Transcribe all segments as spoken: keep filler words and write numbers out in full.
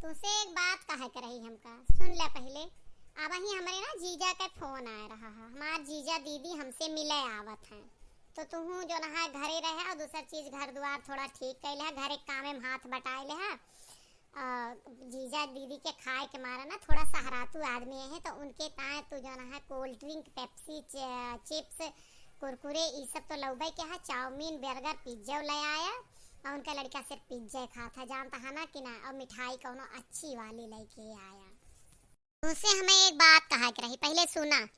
तुसे एक बात कहे के रही हमका, सुन ले पहिले। अबहीं हमरे ना जीजा के फोन आए रहा है, हमार जीजा दीदी हमसे मिले आवत हैं, तो तुहूँ जौन है घरे रहे और दूसर चीज घर दुआर थोड़ा ठीक कइ लेहा, घरे के कामे में हाथ बटाए लेहा। अ, जीजा दीदी के खाए के मारा ना थोड़ा सहरातू आदमी है, तो उनके ताए तू जौन है cold drink, Pepsi, च-, chips, कुरकुरे, ई सब तो लउबे के है, चाउमीन, burger, pizza ले आया। और उनका लड़का सिर्फ pizza खात है, जानता है ना कि ना, और मिठाई कौनो अच्छी वाली लेके आया। तुमसे हमें एक बात कहा के रही, पहिले सुना।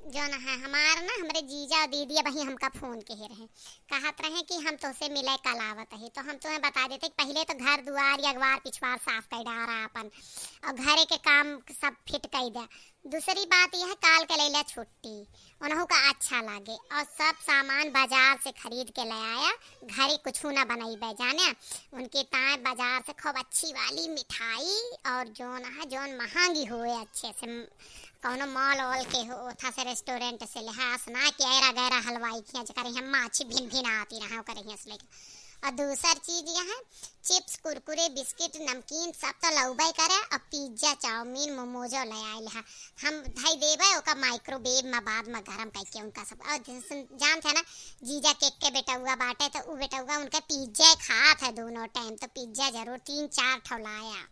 जौन है हमार ना, हमरे जीजा और दीदी अबहीं हमका फोन किहे रहे, कहत रहे कि हम तोसे मिले कल आवत ही, तो हम तुम्हें बता देते कि पहिले तो घर दुआर, अगवार, पिछवार साफ कर डारा अपन, और घरे के काम सब fit कर दे। दूसरी बात यह है, काल के ले ले छुट्टी, उनहू का अच्छा लागे, और सब सामान बाजार से खरीद के ले आया, घरे कुछू ना बनइबे, जाने। उनके ताए बाजार से खूब अच्छी वाली मिठाई, और जौन है, जौन महंगी होए अच्छे से, म-, कौनो mall वॉल के हो, ओथा से restaurant से लेहा, अस ना कि ऐरा गैरा हलवाई खिया, जेकर यहाँ माछी भिन भिन आती रहा, ओकर यहाँ से लेके। और दूसर चीज यह है, chips, कुरकुरे, बिस्किट, नमकीन सब तो लउबे करे, और pizza, चाउमीन, मोमोजो ले आइल है। हम धई देबे ओका microwave में, बाद में गरम करके उनका सब। और जैसे जानत है ना, जीजा के, के बेटउआ बाटे, तो उ बेटउआ उनका pizza खात है दोनों time, तो pizza जरूर तीन चार ठो लाया।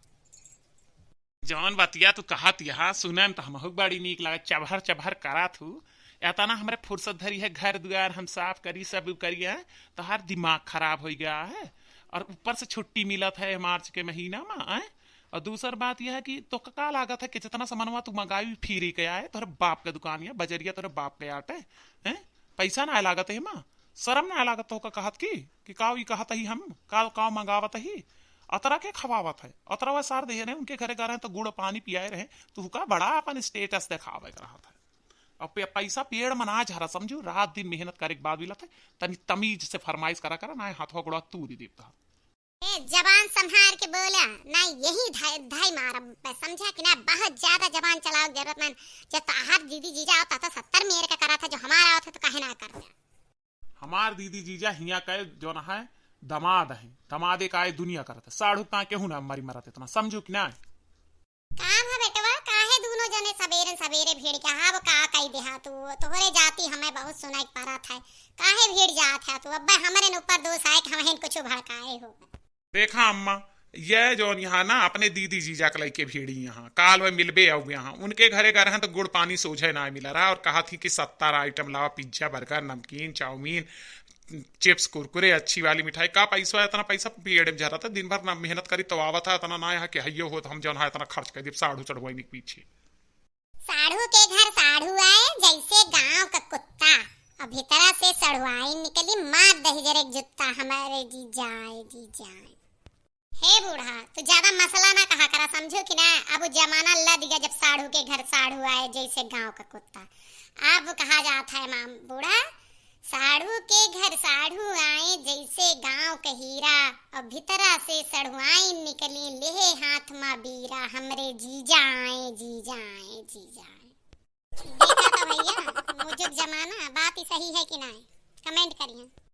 जौन बतिया तू कहत यहा सुने में तो हमहू के बड़ी नीक लागे, चबहर चबहर करत हू। एतना हमरे फुर्सत धरी है, घर दुआर हम साफ करी, सब करी है, तोहार दिमाग खराब हो गया है। और ऊपर से छुट्टी मिलत है मार्च के महीना में, आए? और दूसर बात यह है कि तो का लागत है कि जितना सामानवा तू मंगाई free के आए, तोहरे बाप के दुकान या बजरिया तोहरे बाप के आटे, हैं? पैसा ना लागत है एमा, शर्म ना लागत तो का कहत की कि काव ई कहत ही हम, काल काव मंगावत ही, अतरा के खवावत है, अतरा वह सार दे रहे, उनके घरे गए रहे तो गुड़ पानी पियाए रहे, तू का बड़ा अपन status देखावे के रहत है। अब पे-, पैसा पेड़ में ना झरा समझू, रात दिन मेहनत करे के बाद मिलत है, तनी तमीज से फरमाइश करा करा, ना हाथवा गोड़वा तूरी देब तोहार। ए, जबान संभार के बोला, ना यही धाई, धाई मारब, समझा कि ना? बहुत ज्यादा जबान चलावे के जरूरत ना। जब तोहार दीदी जीजा आवत है तो सत्तर मेर का करत है, जो हमार आवत है तो काहे ना करत है? हमार दीदी जीजा हिया के जौन है दमाद है, दमादे का आए दुनिया करत है, साढ़ू का केहू ना मरी मरत इतना, समझू कि ना? काम है बेटवा, काहे दूनो जने सबेरे सबेरे भिड़ के, हाँ, वो का कही देहा तू, तोहरे जाति हमें बहुत सुनाई परत है, काहे भिड़ जात है तू? अब्बे हमरे न ऊपर दोष आए कि हमहिन कुछ भड़काए हो। देखा अम्मा, ये जौन यहाँ ना अपने दीदी जीजा के लइके भिड़ी यहाँ, काल वह मिलबे आऊ यहाँ, उनके घरे गए रहे तो गुड़ पानी सोझे ना मिला रहा और कहा थी कि सत्तर item लावा, pizza, burger, नमकीन, चाउमीन, chips, कुरकुरे, अच्छी वाली मिठाई। का पैसा, इतना पैसा पेड़ में झरा था, दिन भर ना मेहनत करी तो आवत है, इतना ना यहाँ के हइयो हो तो हम जौन है इतना खर्च कर दी साढ़ू चढ़वाई के पीछे। साढ़ू के घर साढ़ू आए, जैसे गांव का कुत्ता, और भीतरा से सढ़ुआइन निकली, मार दही जरे एक जुत्ता, हमारे जीजा आए, जीजा आए। हे बूढ़ा, तू ज्यादा मसला ना कहा करा, समझो कि ना? अब वो जमाना लद गया, जब साढ़ू के घर साढ़ू आए, जैसे गांव का कुत्ता। अब कहा जात है माम बूढ़ा, साढ़ू के घर साढ़ू आए, जैसे गांव के हीरा, और भीतरा से सढ़ुआइन निकली, लेहे हाथ मा बीरा, हमरे जीजा आए, जीजा आए, जीजा आए। देखा तो भैया, मौजूद जमाना, बात ही सही है कि नाहीं? Comment करिए।